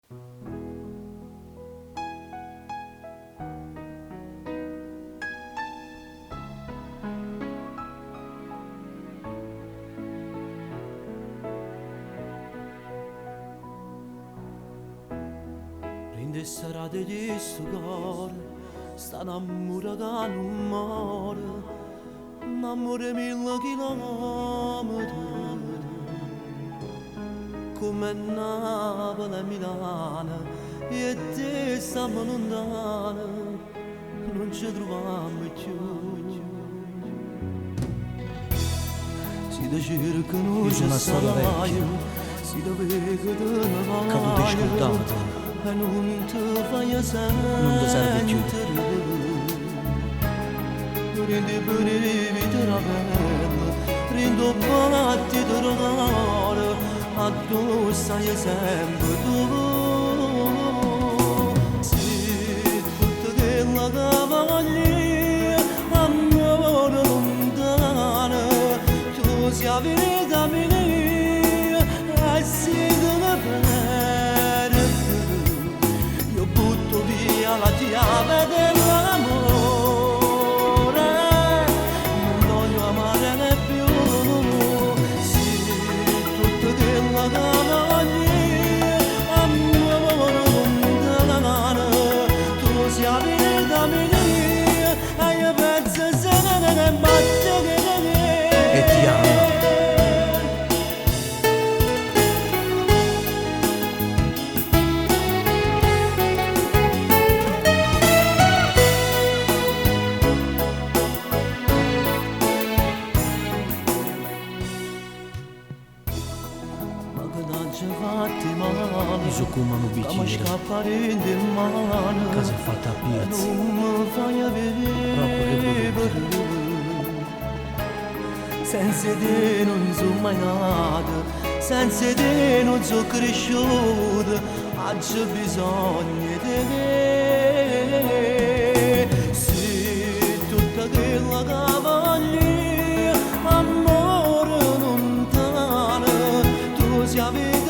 Dint' 'e serate 'e chistu core sta n'ammore ca nun more, n'ammore 'e mille chilometre. Comme Napule e Milano, io e te stammo luntano, nun ce truvammo cchiù. Si te cerco nun Io so ce una storia staje, vecchia si te veco te ne ca tu t'hê vaje scurdato. e nun te faje Nun te serve cchiù. sentere. Dint' 'e brividi d' 'a pelle, dint' 'o battito d' 'o core, addò staje sempe tu. Si tutto chello ca voglio, ammore luntano, tu si 'a vita mia e si te ne perdo, io butto via la chiave dell'amore, nun voglio amare più. Si tutto chello ca voglio, ammore luntano, tu si 'a vita mia e io penso sempe a te. E ti amo. Ma che t'aggio fatto 'e male, Io so come nu ca me bicchiere scappa dint' 'e mane ca s'è fatta a piezz. Nun me faje Troppo che vivere. Senza te nun so mai nato, senza te nun so cresciuto, aggio bisogno 'e te. Si tutto chello ca voglio, ammore lontano, tu si 'a vita